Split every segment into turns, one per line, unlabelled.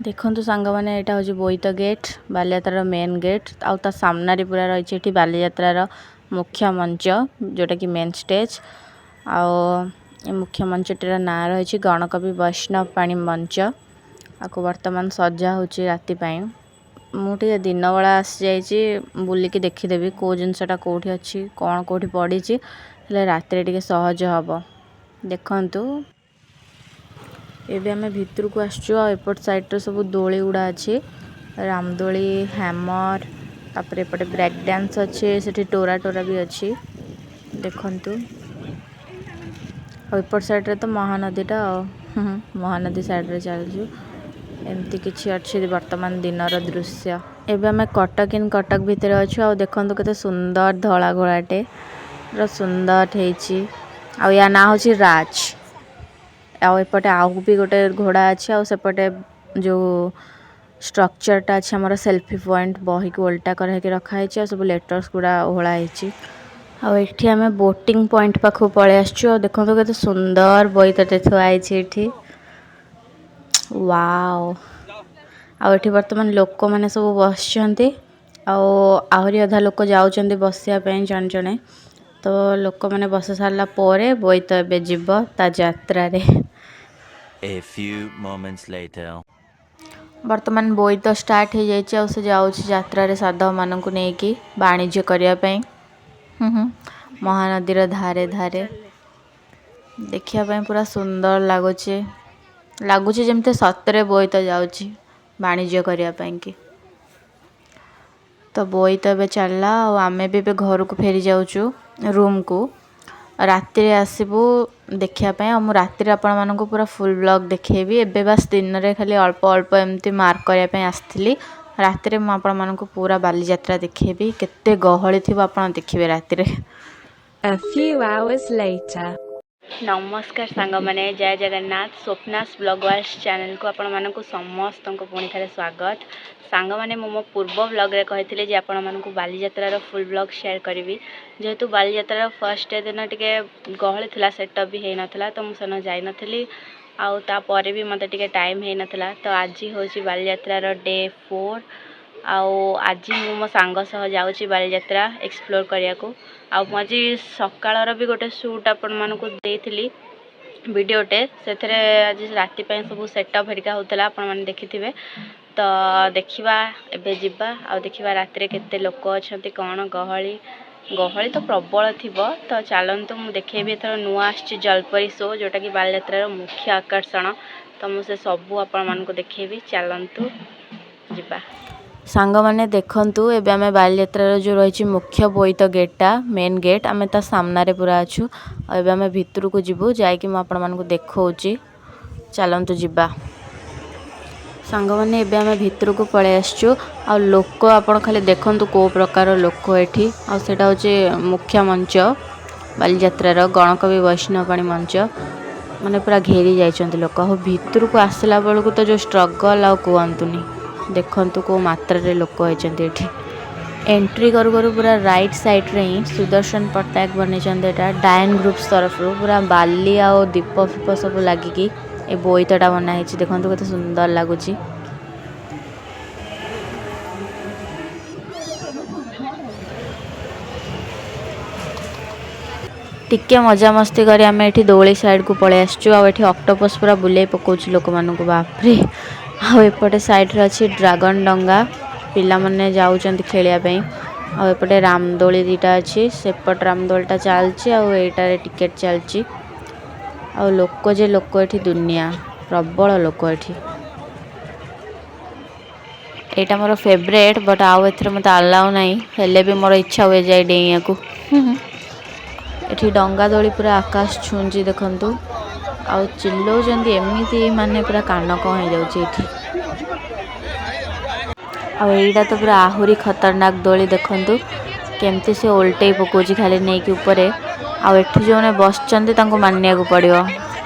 ଦେଖନ୍ତୁ ସାଙ୍ଗମାନେ, ଏଇଟା ହେଉଛି ବୋଇତ ଗେଟ୍, ବାଲିଯାତ୍ରାର ମେନ୍ ଗେଟ୍। ଆଉ ତା ସାମ୍ନାରେ ପୁରା ରହିଛି ଏଠି ବାଲିଯାତ୍ରାର ମୁଖ୍ୟ ମଞ୍ଚ, ଯେଉଁଟାକି ମେନ୍ ଷ୍ଟେଜ୍। ଆଉ ଏ ମୁଖ୍ୟ ମଞ୍ଚଟିର ନାଁ ରହିଛି ଗଣକବି ବୈଷ୍ଣବ ପାଣି ମଞ୍ଚ। ଆକୁ ବର୍ତ୍ତମାନ ସଜା ହେଉଛି ରାତି ପାଇଁ। ମୁଁ ଟିକେ ଦିନବେଳା ଆସିଯାଇଛି, ବୁଲିକି ଦେଖିଦେବି କେଉଁ ଜିନିଷଟା କେଉଁଠି ଅଛି, କ'ଣ କେଉଁଠି ପଡ଼ିଛି, ହେଲେ ରାତିରେ ଟିକେ ସହଜ ହେବ। ଦେଖନ୍ତୁ, ଏବେ ଆମେ ଭିତରକୁ ଆସିଛୁ। ଆଉ ଏପଟ ସାଇଡ଼୍ରେ ସବୁ ଦୋଳି ଗୁଡ଼ା ଅଛି, ରାମଦୋଳି, ହ୍ୟାମର, ତାପରେ ଏପଟେ ବ୍ରେକ୍ ଡ୍ୟାନ୍ସ ଅଛି, ସେଠି ଟୋରା ଟୋରା ବି ଅଛି। ଦେଖନ୍ତୁ, ଆଉ ଏପଟ ସାଇଡ଼୍ରେ ତ ମହାନଦୀଟା, ଆଉ ମହାନଦୀ ସାଇଡ଼୍ରେ ଚାଲିଛୁ। ଏମିତି କିଛି ଅଛି ବର୍ତ୍ତମାନ ଦିନର ଦୃଶ୍ୟ। ଏବେ ଆମେ କଟକ ଇନ୍ କଟକ ଭିତରେ ଅଛୁ। ଆଉ ଦେଖନ୍ତୁ କେତେ ସୁନ୍ଦର ଧଳା ଘୋଡ଼ାଟେ, ପୁରା ସୁନ୍ଦର ହେଇଛି। ଆଉ ୟା ନାଁ ହେଉଛି ରାଜ। ଆଉ ଏପଟେ ଆଉ ବି ଗୋଟେ ଘୋଡ଼ା ଅଛି। ଆଉ ସେପଟେ ଯେଉଁ ଷ୍ଟ୍ରକ୍ଚରଟା ଅଛି ଆମର ସେଲ୍ଫି ପଏଣ୍ଟ, ବହିକୁ ଓଲଟା କରାହେଇକି ରଖାହେଇଛି ଆଉ ସବୁ ଲେଟର୍ସ ଗୁଡ଼ା ଓହଳା ହେଇଛି। ଆଉ ଏଠି ଆମେ ବୋଟିଂ ପଏଣ୍ଟ ପାଖକୁ ପଳେଇ ଆସିଛୁ। ଆଉ ଦେଖନ୍ତୁ କେତେ ସୁନ୍ଦର ବୋଇତଟେ ଥୁଆ ହେଇଛି ଏଠି। ୱାଓ! ଆଉ ଏଠି ବର୍ତ୍ତମାନ ଲୋକମାନେ ସବୁ ବସିଛନ୍ତି, ଆଉ ଆହୁରି ଅଧା ଲୋକ ଯାଉଛନ୍ତି ବସିବା ପାଇଁ ଜଣେ ଜଣେ। ତ ଲୋକମାନେ ବସି ସାରିଲା ପରେ ବୋଇତ ଏବେ ଯିବ ତା ଯାତ୍ରାରେ।
A few moments later.
ବର୍ତ୍ତମାନ ବୋଇତ ଷ୍ଟାର୍ଟ ହେଇଯାଇଛି ଆଉ ସେ ଯାଉଛି ଯାତ୍ରାରେ ସାଧବମାନଙ୍କୁ ନେଇକି ବାଣିଜ୍ୟ କରିବା ପାଇଁ ମହାନଦୀର ଧାରେ ଧାରେ। ଦେଖିବା ପାଇଁ ପୁରା ସୁନ୍ଦର ଲାଗୁଛି, ଲାଗୁଛି ଯେମିତି ସତରେ ବୋଇତ ଯାଉଛି ବାଣିଜ୍ୟ କରିବା ପାଇଁକି। ତ ବୋଇତ ଏବେ ଚାଲିଲା ଆଉ ଆମେ ବି ଏବେ ଘରକୁ ଫେରି ଯାଉଛୁ ରୁମ୍କୁ। ରାତିରେ ଆସିବୁ ଦେଖିବା ପାଇଁ, ଆଉ ମୁଁ ରାତିରେ ଆପଣମାନଙ୍କୁ ପୁରା ଫୁଲ୍ ବ୍ଲଗ୍ ଦେଖେଇବି। ଏବେ ବାସ୍ ଦିନରେ ଖାଲି ଅଳ୍ପ ଅଳ୍ପ ଏମିତି ମାର୍କ କରିବା ପାଇଁ ଆସିଥିଲି। ରାତିରେ ମୁଁ ଆପଣମାନଙ୍କୁ ପୁରା ବାଲିଯାତ୍ରା ଦେଖେଇବି, କେତେ ଗହଳି ଥିବ ଆପଣ ଦେଖିବେ ରାତିରେ।
A few hours later.
ନମସ୍କାର ସାଙ୍ଗମାନେ, ଜୟ ଜଗନ୍ନାଥ। ସ୍ୱପ୍ନାସ୍ ବ୍ଲଗ୍ ୱାର୍ଲଡ ଚ୍ୟାନେଲକୁ ଆପଣମାନଙ୍କୁ ସମସ୍ତଙ୍କୁ ପୁଣି ଥରେ ସ୍ୱାଗତ। ସାଙ୍ଗମାନେ, ମୁଁ ମୋ ପୂର୍ବ ବ୍ଲଗ୍ରେ କହିଥିଲି ଯେ ଆପଣମାନଙ୍କୁ ବାଲିଯାତ୍ରାର ଫୁଲ୍ ବ୍ଲଗ୍ ସେୟାର କରିବି। ଯେହେତୁ ବାଲିଯାତ୍ରାର ଫାର୍ଷ୍ଟ ଡେ ଦିନ ଟିକେ ଗହଳି ଥିଲା, ସେଟଅପ୍ ବି ହେଇନଥିଲା, ତ ମୁଁ ସେଦିନ ଯାଇନଥିଲି। ଆଉ ତାପରେ ବି ମୋତେ ଟିକେ ଟାଇମ୍ ହେଇନଥିଲା। ତ ଆଜି ହେଉଛି ବାଲିଯାତ୍ରାର ଡେ 4, ଆଉ ଆଜି ମୁଁ ମୋ ସାଙ୍ଗ ସହ ଯାଉଛି ବାଲିଯାତ୍ରା ଏକ୍ସପ୍ଲୋର୍ କରିବାକୁ। ଆଉ ମୁଁ ଆଜି ସକାଳର ବି ଗୋଟେ ସୁଟ୍ ଆପଣମାନଙ୍କୁ ଦେଇଥିଲି ଭିଡ଼ିଓଟେ, ସେଥିରେ ଆଜି ରାତି ପାଇଁ ସବୁ ସେଟଅପ୍ ହେରିକା ହେଉଥିଲା, ଆପଣମାନେ ଦେଖିଥିବେ। ତ ଦେଖିବା, ଏବେ ଯିବା ଆଉ ଦେଖିବା ରାତିରେ କେତେ ଲୋକ ଅଛନ୍ତି, କ'ଣ ଗହଳି। ଗହଳି ତ ପ୍ରବଳ ଥିବ। ତ ଚାଲନ୍ତୁ ମୁଁ ଦେଖେଇବି। ଏଥର ନୂଆ ଆସିଛି ଜଲପରୀ ଶୋ, ଯେଉଁଟାକି ବାଲିଯାତ୍ରାର ମୁଖ୍ୟ ଆକର୍ଷଣ। ତ ମୁଁ ସେ ସବୁ ଆପଣମାନଙ୍କୁ ଦେଖେଇବି, ଚାଲନ୍ତୁ ଯିବା। ସାଙ୍ଗମାନେ ଦେଖନ୍ତୁ, ଏବେ ଆମେ ବାଲିଯାତ୍ରାର ଯେଉଁ ରହିଛି ମୁଖ୍ୟ ବୋଇତ ଗେଟ୍ଟା, ମେନ୍ ଗେଟ୍, ଆମେ ତା ସାମ୍ନାରେ ପୁରା ଅଛୁ। ଆଉ ଏବେ ଆମେ ଭିତରକୁ ଯିବୁ, ଯାଇକି ମୁଁ ଆପଣମାନଙ୍କୁ ଦେଖାଉଛି। ଚାଲନ୍ତୁ ଯିବା। ସାଙ୍ଗମାନେ, ଏବେ ଆମେ ଭିତରକୁ ପଳେଇ ଆସିଛୁ। ଆଉ ଲୋକ ଆପଣ ଖାଲି ଦେଖନ୍ତୁ କେଉଁ ପ୍ରକାର ଲୋକ ଏଠି। ଆଉ ସେଇଟା ହେଉଛି ମୁଖ୍ୟ ମଞ୍ଚ ବାଲିଯାତ୍ରାର, ଗଣକବି ବୈଷ୍ଣବ ପାଣି ମଞ୍ଚ। ମାନେ ପୁରା ଘେରି ଯାଇଛନ୍ତି ଲୋକ। ଆଉ ଭିତରକୁ ଆସିଲା ବେଳକୁ ତ ଯେଉଁ ଷ୍ଟ୍ରଗଲ୍ ଆଉ କୁହନ୍ତୁନି। ଦେଖନ୍ତୁ କେଉଁ ମାତ୍ରାରେ ଲୋକ ହେଇଛନ୍ତି ଏଠି। ଏଣ୍ଟ୍ରି କରୁ କରୁ ପୁରା ରାଇଟ୍ ସାଇଡ଼୍ରେ ହିଁ ସୁଦର୍ଶନ ପଟ୍ଟନାୟକ ବନେଇଛନ୍ତି ଏଇଟା ଡାୟନ ଗ୍ରୁପ୍ସ ତରଫରୁ। ପୁରା ବାଲି ଆଉ ଦୀପ ଫିପ ସବୁ ଲାଗିକି ଏ ବୋଇତଟା ବନା ହେଇଛି। ଦେଖନ୍ତୁ କେତେ ସୁନ୍ଦର ଲାଗୁଛି। ଟିକେ ମଜାମସ୍ତି କରି ଆମେ ଏଠି ଦୋଳି ସାଇଡ଼କୁ ପଳେଇ ଆସିଛୁ। ଆଉ ଏଠି ଅକ୍ଟୋପସ୍ ପୁରା ବୁଲେଇ ପକାଉଛି ଲୋକମାନଙ୍କୁ, ବାପରେ। ଆଉ ଏପଟେ ସାଇଡ଼ରେ ଅଛି ଡ୍ରାଗନ୍ ଡଙ୍ଗା, ପିଲାମାନେ ଯାଉଛନ୍ତି ଖେଳିବା ପାଇଁ। ଆଉ ଏପଟେ ରାମଦୋଳି ଦୁଇଟା ଅଛି, ସେପଟ ରାମଦୋଳିଟା ଚାଲିଛି ଆଉ ଏଇଟାରେ ଟିକେଟ୍ ଚାଲିଛି। ଆଉ ଲୋକ ଯେ ଲୋକ ଏଠି ଦୁନିଆ, ପ୍ରବଳ ଲୋକ ଏଠି। ଏଇଟା ମୋର ଫେଭରେଟ୍, ବଟ୍ ଆଉ ଏଥିରେ ମୋତେ ଆଲାଉ ନାହିଁ, ହେଲେ ବି ମୋର ଇଚ୍ଛା ହୁଏ ଯାଇ ଡେଇଁବାକୁ। ଏଠି ଡଙ୍ଗା ଦୋଳି ପୁରା ଆକାଶ ଛୁଉଁଛି ଦେଖନ୍ତୁ। ଆଉ ଚିଲଉଛନ୍ତି ଏମିତି, ମାନେ ପୁରା କାନ କ'ଣ ହେଇଯାଉଛି ଏଠି। ଆଉ ଏଇଟା ତ ପୁରା ଆହୁରି ଖତରନାକ ଦୋଳି, ଦେଖନ୍ତୁ କେମିତି ସେ ଓଲଟେଇ ପକାଉଛି ଖାଲି ନେଇକି ଉପରେ। ଆଉ ଏଠି ଯେଉଁମାନେ ବସିଛନ୍ତି ତାଙ୍କୁ ମାନିବାକୁ ପଡ଼ିବ,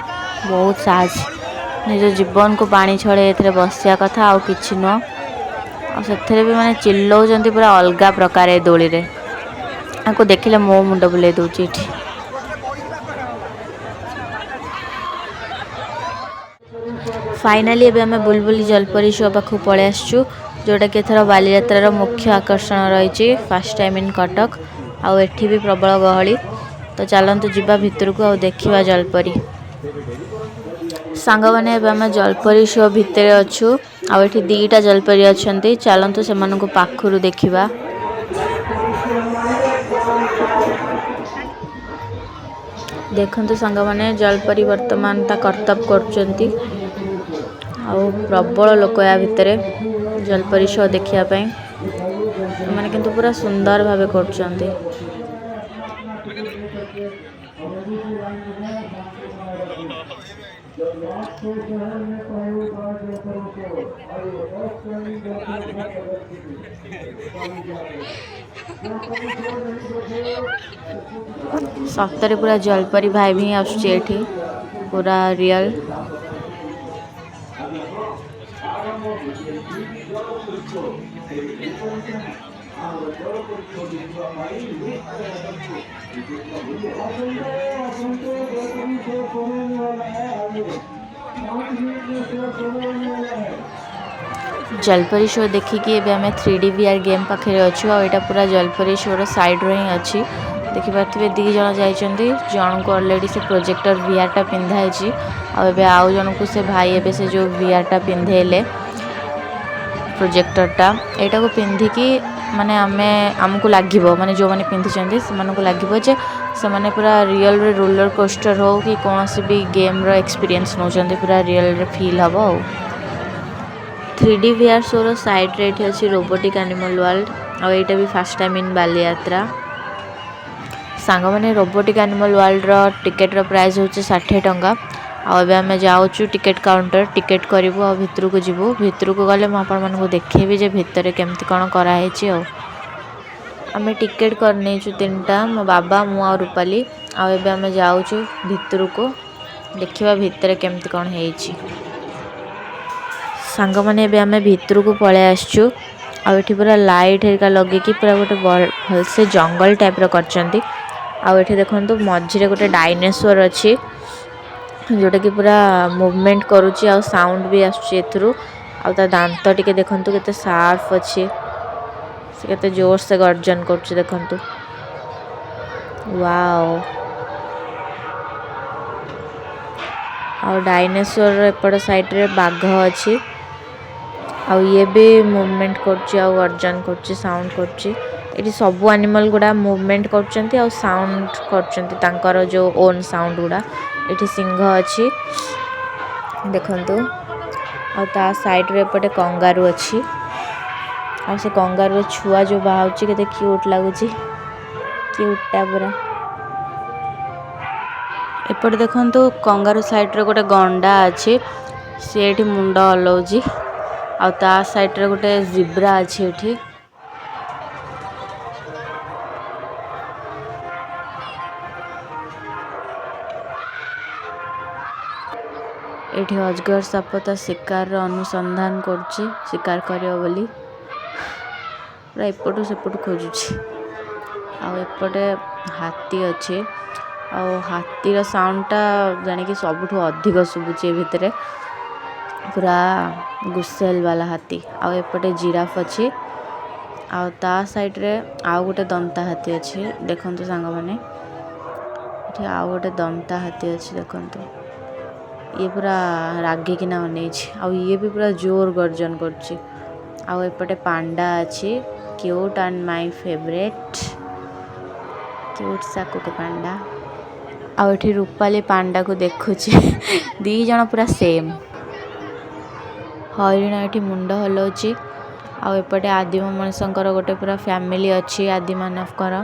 ବହୁତ ସାହସ, ନିଜ ଜୀବନକୁ ପାଣି ଛଡ଼େଇ ଏଥିରେ ବସିବା କଥା, ଆଉ କିଛି ନୁହଁ। ଆଉ ସେଥିରେ ବି ମାନେ ଚିଲଉଛନ୍ତି ପୁରା ଅଲଗା ପ୍ରକାର ଏ ଦୋଳିରେ। ଆକୁ ଦେଖିଲେ ମୋ ମୁଣ୍ଡ ବୁଲେଇ ଦେଉଛି ଏଠି। ଫାଇନାଲି ଏବେ ଆମେ ବୁଲବୁଲି ଜଲପରୀ ଶୋ ପାଖକୁ ପଳେଇ ଆସିଛୁ, ଯେଉଁଟାକି ଏଥର ବାଲିଯାତ୍ରାର ମୁଖ୍ୟ ଆକର୍ଷଣ ରହିଛି, ଫାର୍ଷ୍ଟ ଟାଇମ୍ ଇନ୍ କଟକ। ଆଉ ଏଠି ବି ପ୍ରବଳ ଗହଳି। ତ ଚାଲନ୍ତୁ ଯିବା ଭିତରକୁ ଆଉ ଦେଖିବା ଜଲପରୀ। ସାଙ୍ଗମାନେ, ଏବେ ଆମେ ଜଲପରୀ ଶୋ ଭିତରେ ଅଛୁ ଆଉ ଏଠି ଦୁଇଟା ଜଲପରୀ ଅଛନ୍ତି। ଚାଲନ୍ତୁ ସେମାନଙ୍କୁ ପାଖରୁ ଦେଖିବା। ଦେଖନ୍ତୁ ସାଙ୍ଗମାନେ, ଜଲପରୀ ବର୍ତ୍ତମାନ ତା କର୍ତ୍ତବ୍ୟ କରୁଛନ୍ତି ଆଉ ପ୍ରବଳ ଲୋକ ୟା ଭିତରେ ଜଲପରୀ ଶୋ ଦେଖିବା ପାଇଁ। ଏମାନେ କିନ୍ତୁ ପୁରା ସୁନ୍ଦର ଭାବେ କରୁଛନ୍ତି। ସତରେ ପୁରା ଜଲପରୀ ଭାଇବ ହିଁ ଆସୁଛି ଏଠି, ପୁରା ରିଅଲ୍। ଜଲପରୀ ଶୋ ଦେଖିକି ଏବେ ଆମେ 3D VR game ପାଖରେ ଅଛୁ ଆଉ ଏଇଟା ପୁରା ଜଲପରୀ ଶୋର ସାଇଡ଼୍ରେ ହିଁ ଅଛି। ଦେଖିପାରୁଥିବେ, ଦୁଇ ଜଣ ଯାଇଛନ୍ତି। ଜଣଙ୍କୁ ଅଲରେଡ଼ି ସେ ପ୍ରୋଜେକ୍ଟର ଭିଆର୍ଟା ପିନ୍ଧା ହେଇଛି ଆଉ ଏବେ ଆଉ ଜଣଙ୍କୁ ସେ ଭାଇ ଏବେ ସେ ଯେଉଁ ଭିଆର୍ଟା ପିନ୍ଧେଇଲେ, ପ୍ରୋଜେକ୍ଟରଟା। ଏଇଟାକୁ ପିନ୍ଧିକି ମାନେ ଆମକୁ ଲାଗିବ, ମାନେ ଯେଉଁମାନେ ପିନ୍ଧିଛନ୍ତି ସେମାନଙ୍କୁ ଲାଗିବ ଯେ ସେମାନେ ପୁରା ରିଅଲ୍ରେ ରୋଲର କୋଷ୍ଟର ହଉ କି କୌଣସି ବି ଗେମ୍ର ଏକ୍ସପିରିଏନ୍ସ ନେଉଛନ୍ତି, ପୁରା ରିଅଲ୍ରେ ଫିଲ୍ ହେବ। ଆଉ 3D VR ଶୋର ସାଇଡ଼୍ରେ ଏଠି ଅଛି ରୋବୋଟିକ୍ ଆନିମଲ୍ ୱାର୍ଲଡ ଆଉ ଏଇଟା ବି ଫାର୍ଷ୍ଟ ଟାଇମ୍ ଇନ୍ ବାଲିଯାତ୍ରା। ସାଙ୍ଗମାନେ, ରୋବୋଟିକ୍ ଆନିମଲ୍ ୱାର୍ଲଡର ଟିକେଟ୍ର ପ୍ରାଇସ୍ ହେଉଛି 60 ଟଙ୍କା। ଆଉ ଏବେ ଆମେ ଯାଉଛୁ ଟିକେଟ୍ କାଉଣ୍ଟର, ଟିକେଟ୍ କରିବୁ ଆଉ ଭିତରକୁ ଯିବୁ। ଭିତରକୁ ଗଲେ ମୁଁ ଆପଣମାନଙ୍କୁ ଦେଖେଇବି ଯେ ଭିତରେ କେମିତି କ'ଣ କରାହେଇଛି। ଆଉ ଆମେ ଟିକେଟ୍ କରିନେଇଛୁ ତିନିଟା, ମୋ ବାବା, ମୁଁ ଆଉ ରୂପାଲି। ଆଉ ଏବେ ଆମେ ଯାଉଛୁ ଭିତରକୁ, ଦେଖିବା ଭିତରେ କେମିତି କ'ଣ ହେଇଛି। ସାଙ୍ଗମାନେ, ଏବେ ଆମେ ଭିତରକୁ ପଳେଇ ଆସିଛୁ ଆଉ ଏଠି ପୁରା ଲାଇଟ୍ ହେରିକା ଲଗେଇକି ପୁରା ଗୋଟେ ଭଲସେ ଜଙ୍ଗଲ ଟାଇପ୍ର କରିଛନ୍ତି। ଆଉ ଏଠି ଦେଖନ୍ତୁ, ମଝିରେ ଗୋଟେ ଡାଇନେସୋର ଅଛି, ଯେଉଁଟାକି ପୁରା ମୁଭମେଣ୍ଟ କରୁଛି ଆଉ ସାଉଣ୍ଡ ବି ଆସୁଛି ଏଥିରୁ। ଆଉ ତା ଦାନ୍ତ ଟିକେ ଦେଖନ୍ତୁ, କେତେ ସାର୍ପ ଅଛି। ସେ କେତେ ଜୋରସେ ଗର୍ଜନ କରୁଛି ଦେଖନ୍ତୁ। ୱାଓ! ଆଉ ଡାଇନେସୋରର ଏପଟ ସାଇଡ଼୍ରେ ବାଘ ଅଛି ଆଉ ଇଏ ବି ମୁଭମେଣ୍ଟ କରୁଛି ଆଉ ଗର୍ଜନ କରୁଛି, ସାଉଣ୍ଡ କରୁଛି। ଏଠି ସବୁ ଆନିମଲ୍ ଗୁଡ଼ା ମୁଭମେଣ୍ଟ କରୁଛନ୍ତି ଆଉ ସାଉଣ୍ଡ କରୁଛନ୍ତି, ତାଙ୍କର ଯେଉଁ ଓନ୍ ସାଉଣ୍ଡ ଗୁଡ଼ା। ଏଠି ସିଂହ ଅଛି ଦେଖନ୍ତୁ ଆଉ ତା ସାଇଡ଼୍ରେ ଏପଟେ କଙ୍ଗାରୁ ଅଛି। ଆଉ ସେ କଙ୍ଗାରୁର ଛୁଆ ଯେଉଁ ବାହାରୁଛି, କେତେ କ୍ୟୁଟ୍ ଲାଗୁଛି, କ୍ୟୁଟ୍ଟା ପୁରା। ଏପଟେ ଦେଖନ୍ତୁ, କଙ୍ଗାରୁ ସାଇଡ଼୍ରେ ଗୋଟେ ଗଣ୍ଡା ଅଛି, ସିଏ ଏଠି ମୁଣ୍ଡ ହଲଉଛି। ଆଉ ତା ସାଇଡ଼୍ରେ ଗୋଟେ ଜିବ୍ରା ଅଛି ଏଠି। ଏଠି ଅଜଗର ସାପ ତା ଶିକାରର ଅନୁସନ୍ଧାନ କରୁଛି, ଶିକାର କରିବ ବୋଲି ପୁରା ଏପଟୁ ସେପଟୁ ଖୋଜୁଛି। ଆଉ ଏପଟେ ହାତୀ ଅଛି ଆଉ ହାତୀର ସାଉଣ୍ଡଟା ଜାଣିକି ସବୁଠୁ ଅଧିକ ଶୁଭୁଛି ଏ ଭିତରେ, ପୁରା ଗୁସେଲ ବାଲା ହାତୀ। ଆଉ ଏପଟେ ଜିରାଫ ଅଛି ଆଉ ତା ସାଇଡ଼୍ରେ ଆଉ ଗୋଟେ ଦନ୍ତା ହାତୀ ଅଛି। ଦେଖନ୍ତୁ ସାଙ୍ଗମାନେ, ଏଠି ଆଉ ଗୋଟେ ଦନ୍ତା ହାତୀ ଅଛି ଦେଖନ୍ତୁ। ଇଏ ପୁରା ରାଗିକିନା ଅନେଇଛି ଆଉ ଇଏ ବି ପୁରା ଜୋର ଗର୍ଜନ କରୁଛି। ଆଉ ଏପଟେ ପାଣ୍ଡା ଅଛି, cute and my favourite, cute ସାକୁକୁ ପାଣ୍ଡା। ଆଉ ଏଠି ରୂପାଲି ପାଣ୍ଡାକୁ ଦେଖୁଛି, ଦି ଜଣ ପୁରା ସେମ୍। ହରିଣ ଏଠି ମୁଣ୍ଡ ହଲଉଛି। ଆଉ ଏପଟେ ଆଦିମ ମଣିଷଙ୍କର ଗୋଟେ ପୁରା ଫ୍ୟାମିଲି ଅଛି, ଆଦିମାନବଙ୍କର।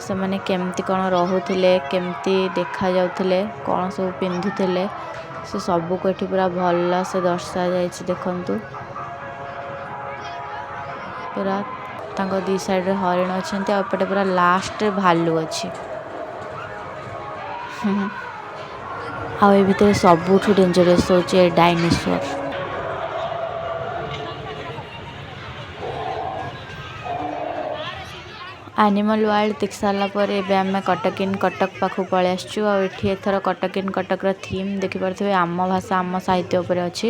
ସେମାନେ କେମିତି କ'ଣ ରହୁଥିଲେ, କେମିତି ଦେଖାଯାଉଥିଲେ, କ'ଣ ସବୁ ପିନ୍ଧୁଥିଲେ, ସେ ସବୁକୁ ଏଠି ପୁରା ଭଲସେ ଦର୍ଶାଯାଇଛି ଦେଖନ୍ତୁ। ପୁରା ତାଙ୍କ ଦି ସାଇଡ଼୍ରେ ହରିଣ ଅଛନ୍ତି ଆଉ ଏପଟେ ପୁରା ଲାଷ୍ଟରେ ଭାଲୁ ଅଛି। ଆଉ ଏ ଭିତରେ ସବୁଠୁ ଡେଞ୍ଜରସ୍ ହେଉଛି ଏ ଡାଇନୋସର। ଆନିମଲ୍ ୱାର୍ଲଡ଼ ଦେଖି ସାରିଲା ପରେ ଏବେ ଆମେ କଟକ ଇନ୍ କଟକ ପାଖକୁ ପଳେଇ ଆସିଛୁ। ଆଉ ଏଠି ଏଥର କଟକ ଇନ୍ କଟକର ଥିମ୍ ଦେଖିପାରୁଥିବେ, ଆମ ଭାଷା ଆମ ସାହିତ୍ୟ ଉପରେ ଅଛି।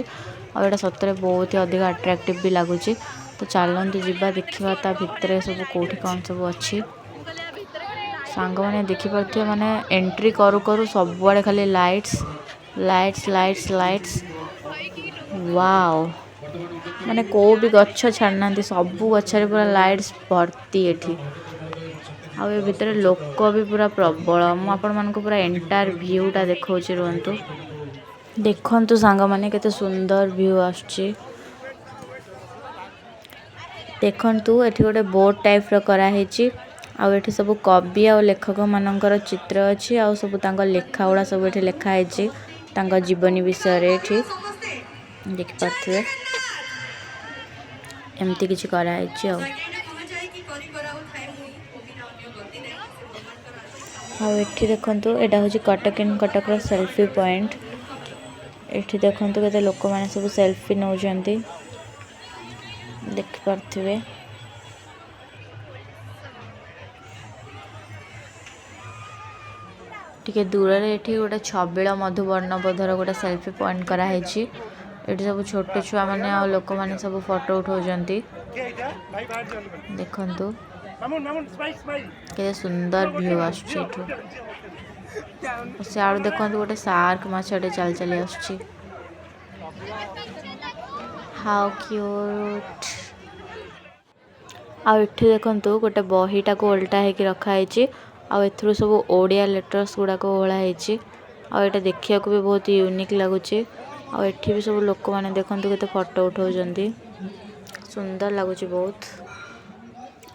ଆଉ ଏଇଟା ସତରେ ବହୁତ ହି ଅଧିକ ଆଟ୍ରାକ୍ଟିଭ୍ ବି ଲାଗୁଛି। ତ ଚାଲନ୍ତୁ ଯିବା, ଦେଖିବା ତା ଭିତରେ ସବୁ କେଉଁଠି କ'ଣ ସବୁ ଅଛି। ସାଙ୍ଗମାନେ, ଦେଖିପାରୁଥିବେ, ମାନେ ଏଣ୍ଟ୍ରି କରୁ କରୁ ସବୁଆଡ଼େ ଖାଲି lights, lights, lights, lights. Wow, ମାନେ କେଉଁ ବି ଗଛ ଛାଡ଼ିନାହାନ୍ତି, ସବୁ ଗଛରେ ପୁରା ଲାଇଟ୍ସ ଭର୍ତ୍ତି ଏଠି। ଆଉ ଏ ଭିତରେ ଲୋକ ବି ପୁରା ପ୍ରବଳ। ମୁଁ ଆପଣମାନଙ୍କୁ ପୁରା ଏଣ୍ଟାୟାର ଭ୍ୟୁଟା ଦେଖାଉଛି, ରୁହନ୍ତୁ। ଦେଖନ୍ତୁ ସାଙ୍ଗମାନେ, କେତେ ସୁନ୍ଦର ଭ୍ୟୁ ଆସୁଛି। ଦେଖନ୍ତୁ, ଏଠି ଗୋଟେ ବୋଟ୍ ଟାଇପ୍ର କରାହେଇଛି ଆଉ ଏଠି ସବୁ କବି ଆଉ ଲେଖକମାନଙ୍କର ଚିତ୍ର ଅଛି ଆଉ ସବୁ ତାଙ୍କ ଲେଖା ଗୁଡ଼ା ସବୁ ଏଠି ଲେଖା ହେଇଛି ତାଙ୍କ ଜୀବନୀ ବିଷୟରେ। ଏଠି ଦେଖିପାରୁଥିବେ, ଏମିତି କିଛି କରାହେଇଛି। ଆଉ ଏଠି ଦେଖନ୍ତୁ, ଏଇଟା ହେଉଛି କଟକ ଇନ୍ କଟକର ସେଲ୍ଫି ପଏଣ୍ଟ। ଏଠି ଦେଖନ୍ତୁ, କେତେ ଲୋକମାନେ ସବୁ ସେଲ୍ଫି ନେଉଛନ୍ତି, ଦେଖିପାରୁଥିବେ। ଟିକେ ଦୂରରେ ଏଠି ଗୋଟେ ଛବିଳ ମଧୁ ବର୍ଣ୍ଣବୋଧର ଗୋଟେ ସେଲ୍ଫି ପଏଣ୍ଟ କରାହେଇଛି। ଏଠି ସବୁ ଛୋଟ ଛୁଆମାନେ ଆଉ ଲୋକମାନେ ସବୁ ଫଟୋ ଉଠାଉଛନ୍ତି। ଦେଖନ୍ତୁ, କେତେ ସୁନ୍ଦର ଭ୍ୟୁ ଆସୁଛି ଏଠୁ। ସିଆଡ଼ୁ ଦେଖନ୍ତୁ, ଗୋଟେ ସାର୍କ ମାଛଟେ ଚାଲି ଚାଲି ଆସୁଛି। ହାଉ କ୍ୟୁଟ୍! ଆଉ ଏଠି ଦେଖନ୍ତୁ, ଗୋଟେ ବହିଟାକୁ ଓଲଟା ହେଇକି ରଖାହେଇଛି ଆଉ ଏଥିରୁ ସବୁ ଓଡ଼ିଆ ଲେଟର୍ସ ଗୁଡ଼ାକ ଓହଳା ହେଇଛି। ଆଉ ଏଇଟା ଦେଖିବାକୁ ବି ବହୁତ ୟୁନିକ୍ ଲାଗୁଛି। ଆଉ ଏଠି ବି ସବୁ ଲୋକମାନେ ଦେଖନ୍ତୁ, କେତେ ଫଟୋ ଉଠାଉଛନ୍ତି। ସୁନ୍ଦର ଲାଗୁଛି ବହୁତ।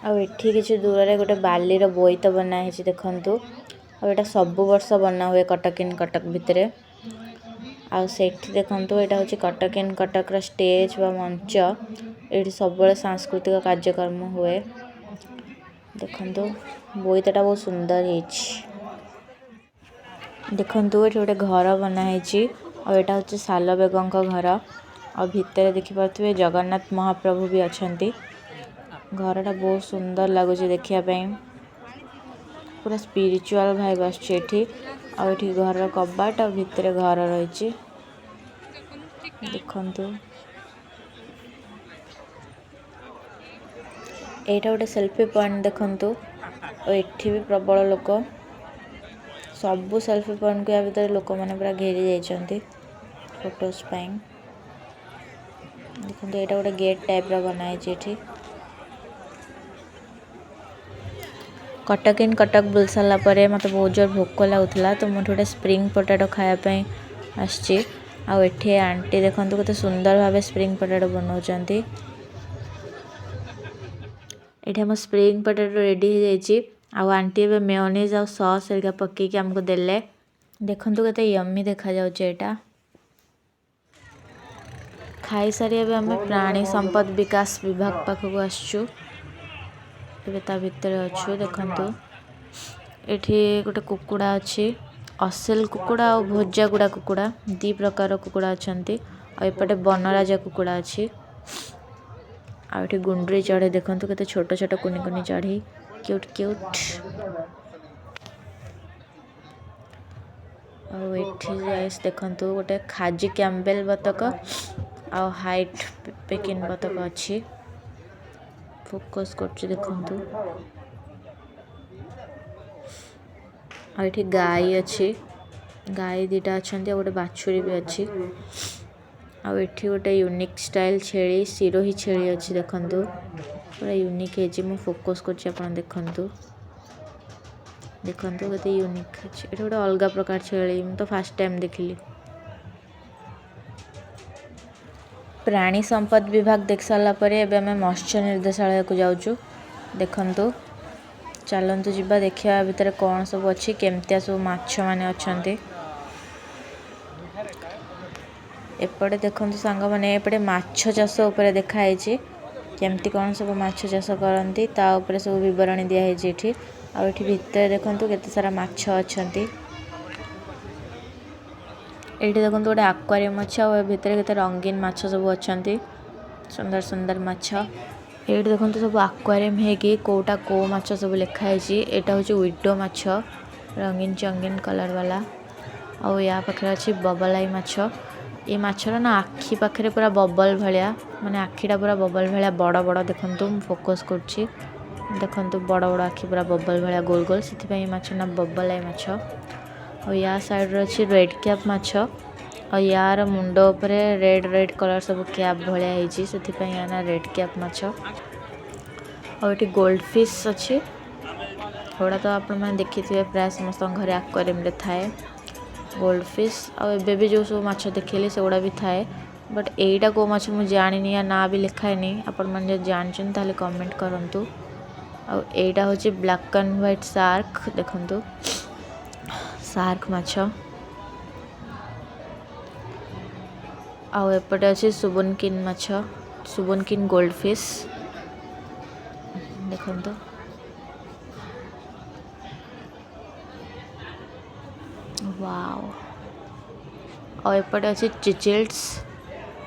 ଆଉ ଏଠି କିଛି ଦୂରରେ ଗୋଟେ ବାଲିର ବୋଇତ ବନା ହେଇଛି, ଦେଖନ୍ତୁ। ଆଉ ଏଇଟା ସବୁ ବର୍ଷ ବନା ହୁଏ କଟକ ଇନ୍ କଟକ ଭିତରେ। ଆଉ ସେଠି ଦେଖନ୍ତୁ, ଏଇଟା ହେଉଛି କଟକ ଇନ୍ କଟକର ଷ୍ଟେଜ୍ ବା ମଞ୍ଚ। ଏଇଠି ସବୁବେଳେ ସାଂସ୍କୃତିକ କାର୍ଯ୍ୟକ୍ରମ ହୁଏ। ଦେଖନ୍ତୁ, ବୋଇତଟା ବହୁତ ସୁନ୍ଦର ହେଇଛି। ଦେଖନ୍ତୁ, ଏଠି ଗୋଟେ ଘର ବନା ହେଇଛି ଆଉ ଏଇଟା ହେଉଛି ସାଲବେଗଙ୍କ ଘର। ଆଉ ଭିତରେ ଦେଖିପାରୁଥିବେ, ଜଗନ୍ନାଥ ମହାପ୍ରଭୁ ବି ଅଛନ୍ତି। ଘରଟା ବହୁତ ସୁନ୍ଦର ଲାଗୁଛି ଦେଖିବା ପାଇଁ, ପୁରା ସ୍ପିରିଚୁଆଲ୍ ଭାଇବ୍ ଆସୁଛି ଏଠି। ଆଉ ଏଠି ଘରର କବାଟ ଆଉ ଭିତରେ ଘର ରହିଛି, ଦେଖନ୍ତୁ। ଏଇଟା ଗୋଟେ ସେଲ୍ଫି ପଏଣ୍ଟ, ଦେଖନ୍ତୁ। ଆଉ ଏଠି ବି ପ୍ରବଳ ଲୋକ। ସବୁ ସେଲ୍ଫି ପଏଣ୍ଟକୁ ୟା ଭିତରେ ଲୋକମାନେ ପୁରା ଘେରି ଯାଇଛନ୍ତି ଫଟୋସ୍ ପାଇଁ। ଦେଖନ୍ତୁ, ଏଇଟା ଗୋଟେ ଗେଟ୍ ଟାଇପ୍ର ବନା ହେଇଛି ଏଠି। କଟକ ଇନ୍ କଟକ ବୁଲି ସାରିଲା ପରେ ମୋତେ ବହୁତ ଜୋର ଭୋକ ଲାଗୁଥିଲା, ତ ମୁଁ ଏଠି ଗୋଟେ ସ୍ପ୍ରିଙ୍ଗ ପଟାଟୋ ଖାଇବା ପାଇଁ ଆସିଛି। ଆଉ ଏଠି ଆଣ୍ଟି ଦେଖନ୍ତୁ, କେତେ ସୁନ୍ଦର ଭାବେ ସ୍ପ୍ରିଙ୍ଗ ପଟାଟୋ ବନାଉଛନ୍ତି। ଏଠି ଆମ ସ୍ପ୍ରିଙ୍ଗ ପଟାଟୋ ରେଡ଼ି ହେଇଯାଇଛି ଆଉ ଆଣ୍ଟି ଏବେ ମେୟୋନିଜ୍ ଆଉ ସସ୍ ହେରିକା ପକେଇକି ଆମକୁ ଦେଲେ। ଦେଖନ୍ତୁ, କେତେ ୟମି ଦେଖାଯାଉଛି ଏଇଟା। ଖାଇସାରି ଏବେ ଆମେ ପ୍ରାଣୀ ସମ୍ପଦ ବିକାଶ ବିଭାଗ ପାଖକୁ ଆସିଛୁ। ଏବେ ତା ଭିତରେ ଅଛୁ। ଦେଖନ୍ତୁ, ଏଠି ଗୋଟେ କୁକୁଡ଼ା ଅଛି, ଅସେଲ କୁକୁଡ଼ା ଆଉ ଭୋଜାଗୁଡ଼ା କୁକୁଡ଼ା, ଦୁଇ ପ୍ରକାର କୁକୁଡ଼ା ଅଛନ୍ତି। ଆଉ ଏପଟେ ବନରାଜା କୁକୁଡ଼ା ଅଛି। ଆଉ ଏଠି ଗୁଣ୍ଡୁରି ଚଢ଼େଇ ଦେଖନ୍ତୁ, କେତେ ଛୋଟ ଛୋଟ କୁନି କୁନି ଚଢ଼େଇ, କ୍ୟୁଟ୍ କ୍ୟୁଟ୍। ଆଉ ଏଠି ଗାଇସ୍ ଦେଖନ୍ତୁ, ଗୋଟେ ଖାଜି କ୍ୟାମ୍ବେଲ ବତକ ଆଉ ହ୍ୱାଇଟ୍ ପେକିନ୍ ବତକ ଅଛି। ଫୋକସ୍ କରୁଛି, ଦେଖନ୍ତୁ। ଆଉ ଏଠି ଗାଈ ଅଛି, ଗାଈ ଦୁଇଟା ଅଛନ୍ତି ଆଉ ଗୋଟେ ବାଛୁରୀ ବି ଅଛି। ଆଉ ଏଠି ଗୋଟେ ୟୁନିକ୍ ଷ୍ଟାଇଲ୍ ଛେଳି, ସିରୋହି ଛେଳି ଅଛି। ଦେଖନ୍ତୁ, ପୁରା ୟୁନିକ୍ ହେଇଛି। ମୁଁ ଫୋକସ୍ କରୁଛି, ଆପଣ ଦେଖନ୍ତୁ। ଦେଖନ୍ତୁ, କେତେ ୟୁନିକ୍ ଅଛି। ଏଠି ଗୋଟେ ଅଲଗା ପ୍ରକାର ଛେଳି, ମୁଁ ତ ଫାର୍ଷ୍ଟ ଟାଇମ୍ ଦେଖିଲି। ପ୍ରାଣୀ ସମ୍ପଦ ବିଭାଗ ଦେଖି ସାରିଲା ପରେ ଏବେ ଆମେ ମତ୍ସ୍ୟ ନିର୍ଦ୍ଦେଶାଳୟକୁ ଯାଉଛୁ। ଦେଖନ୍ତୁ, ଚାଲନ୍ତୁ ଯିବା, ଦେଖିବା ଭିତରେ କ'ଣ ସବୁ ଅଛି, କେମିତିଆ ସବୁ ମାଛ ମାନେ ଅଛନ୍ତି। ଏପଟେ ଦେଖନ୍ତୁ ସାଙ୍ଗମାନେ, ଏପଟେ ମାଛ ଚାଷ ଉପରେ ଦେଖା ହେଇଛି। କେମିତି କ'ଣ ସବୁ ମାଛ ଚାଷ କରନ୍ତି, ତା ଉପରେ ସବୁ ବିବରଣୀ ଦିଆହେଇଛି ଏଠି। ଆଉ ଏଠି ଭିତରେ ଦେଖନ୍ତୁ, କେତେ ସାରା ମାଛ ଅଛନ୍ତି। ଏଇଠି ଦେଖନ୍ତୁ, ଗୋଟେ ଆକ୍ୱାରିୟମ୍ ଅଛି ଆଉ ଏ ଭିତରେ କେତେ ରଙ୍ଗୀନ ମାଛ ସବୁ ଅଛନ୍ତି, ସୁନ୍ଦର ସୁନ୍ଦର ମାଛ। ଏଇଠି ଦେଖନ୍ତୁ ସବୁ ଆକ୍ୱାରିୟମ୍ ହେଇକି କେଉଁଟା କେଉଁ ମାଛ ସବୁ ଲେଖା ହେଇଛି। ଏଇଟା ହେଉଛି ୱିଡୋ ମାଛ, ରଙ୍ଗୀନ ଚଙ୍ଗୀନ କଲର୍ ବାଲା। ଆଉ ୟା ପାଖରେ ଅଛି ବବଲାଇ ମାଛ। ଏ ମାଛର ନା ଆଖି ପାଖରେ ପୁରା ବବଲ୍ ଭଳିଆ, ମାନେ ଆଖିଟା ପୁରା ବବଲ୍ ଭଳିଆ ବଡ଼ ବଡ଼। ଦେଖନ୍ତୁ ମୁଁ ଫୋକସ୍ କରୁଛି, ଦେଖନ୍ତୁ ବଡ଼ ବଡ଼ ଆଖି ପୁରା ବବଲ୍ ଭଳିଆ ଗୋଲ ଗୋଲ, ସେଥିପାଇଁ ଏ ମାଛ ନା ବବଲାଇ ମାଛ। ଆଉ ୟା ସାଇଡ଼୍ରେ ଅଛି ରେଡ଼୍ କ୍ୟାପ୍ ମାଛ। ଆଉ ୟାର ମୁଣ୍ଡ ଉପରେ ରେଡ଼୍ ରେଡ଼୍ କଲର୍ ସବୁ କ୍ୟାପ୍ ଭଳିଆ ହେଇଛି, ସେଥିପାଇଁ ୟା ନା ରେଡ଼୍ କ୍ୟାପ୍ ମାଛ। ଆଉ ଏଠି ଗୋଲ୍ଡ ଫିସ୍ ଅଛି। ଏଗୁଡ଼ା ତ ଆପଣମାନେ ଦେଖିଥିବେ, ପ୍ରାୟ ସମସ୍ତଙ୍କ ଘରେ ଆକ୍ୱାରିୟମ୍ରେ ଥାଏ ଗୋଲ୍ଡ ଫିସ୍। ଆଉ ଏବେ ବି ଯେଉଁ ସବୁ ମାଛ ଦେଖେଇଲି ସେଗୁଡ଼ା ବି ଥାଏ, ବଟ୍ ଏଇଟା କେଉଁ ମାଛ ମୁଁ ଜାଣିନି, ୟା ନାଁ ବି ଲେଖା ହେଇନି। ଆପଣମାନେ ଯଦି ଜାଣିଛନ୍ତି ତାହେଲେ କମେଣ୍ଟ କରନ୍ତୁ। ଆଉ ଏଇଟା ହେଉଛି ବ୍ଲାକ୍ ଆଣ୍ଡ ହ୍ୱାଇଟ୍ ସାର୍କ, ଦେଖନ୍ତୁ ସାର୍କ ମାଛ। ଆଉ ଏପଟେ ଅଛି ସୁବନକିନ୍ ମାଛ, ସୁବନକିନ୍ ଗୋଲ୍ଡ ଫିସ୍, ଦେଖନ୍ତୁ। ୱାଓ। ଆଉ ଏପଟେ ଅଛି ଚିଚିଲ୍ସ,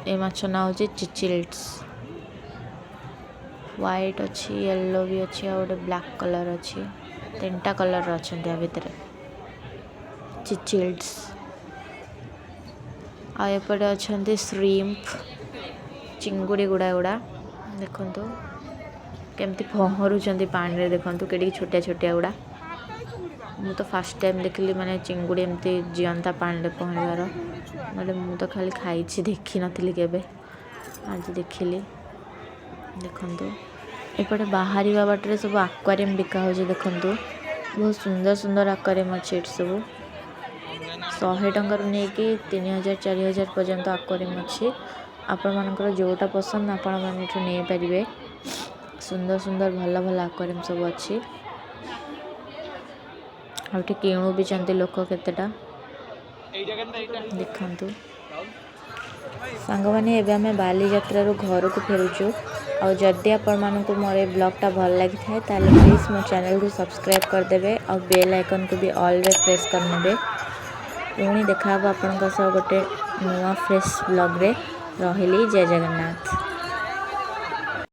ଏ ମାଛ ନାଁ ହେଉଛି ଚିଚିଲ୍ସ। ହ୍ୱାଇଟ୍ ଅଛି, ୟେଲୋ ବି ଅଛି, ଆଉ ଗୋଟେ ବ୍ଲାକ୍ କଲର୍ ଅଛି। ତିନିଟା କଲର୍ ଅଛନ୍ତି ଆ ଭିତରେ ଚିଚିଲ୍ସ। ଆଉ ଏପଟେ ଅଛନ୍ତି ଶ୍ରିମ୍ପ, ଚିଙ୍ଗୁଡ଼ି ଗୁଡ଼ା ଗୁଡ଼ା, ଦେଖନ୍ତୁ କେମିତି ପହଁରୁଛନ୍ତି ପାଣିରେ, ଦେଖନ୍ତୁ କେଡ଼ିକି ଛୋଟିଆ ଛୋଟିଆ ଗୁଡ଼ା। ମୁଁ ତ ଫାର୍ଷ୍ଟ ଟାଇମ୍ ଦେଖିଲି ମାନେ ଚିଙ୍ଗୁଡ଼ି ଏମିତି ଜିଅନ୍ତା ପାଣିରେ ପହଁରିବାର। ନହେଲେ ମୁଁ ତ ଖାଲି ଖାଇଛି, ଦେଖିନଥିଲି କେବେ, ଆଜି ଦେଖିଲି। ଦେଖନ୍ତୁ ଏପଟେ ବାହାରିବା ବାଟରେ ସବୁ ଆକ୍ୱାରିୟମ୍ ବିକା ହେଉଛି, ଦେଖନ୍ତୁ ବହୁତ ସୁନ୍ଦର ସୁନ୍ଦର ଆକ୍ୱାରିୟମ୍ ଅଛି ଏଠି ସବୁ। 100 ଟଙ୍କାରୁ ନେଇକି 3000 4000 ପର୍ଯ୍ୟନ୍ତ ଆକ୍ୱାରିୟମ୍ ଅଛି। ଆପଣମାନଙ୍କର ଯେଉଁଟା ପସନ୍ଦ ଆପଣମାନେ ଏଠୁ ନେଇପାରିବେ। ସୁନ୍ଦର ସୁନ୍ଦର ଭଲ ଭଲ ଆକ୍ୱାରିୟମ୍ ସବୁ ଅଛି। ଆଉ ଏଠି କିଣୁ ବି ଛନ୍ତି ଲୋକ କେତେଟା, ଦେଖନ୍ତୁ। ସାଙ୍ଗମାନେ, ଏବେ ଆମେ ବାଲିଯାତ୍ରାରୁ ଘରକୁ ଫେରୁଛୁ। ଆଉ ଯଦି ଆପଣମାନଙ୍କୁ ମୋର ଏ ବ୍ଲଗ୍ଟା ଭଲ ଲାଗିଥାଏ ତାହେଲେ ପ୍ଲିଜ୍ ମୋ ଚ୍ୟାନେଲକୁ ସବସ୍କ୍ରାଇବ୍ କରିଦେବେ ଆଉ ବେଲ୍ ଆଇକନ୍କୁ ବି ଅଲ୍ରେ ପ୍ରେସ୍ କରିନେବେ। ପୁଣି ଦେଖାହେବ ଆପଣଙ୍କ ସହ ଗୋଟେ ନୂଆ ଫ୍ରେଶ୍ ବ୍ଲଗ୍ରେ। ରହିଲି, ଜୟ ଜଗନ୍ନାଥ।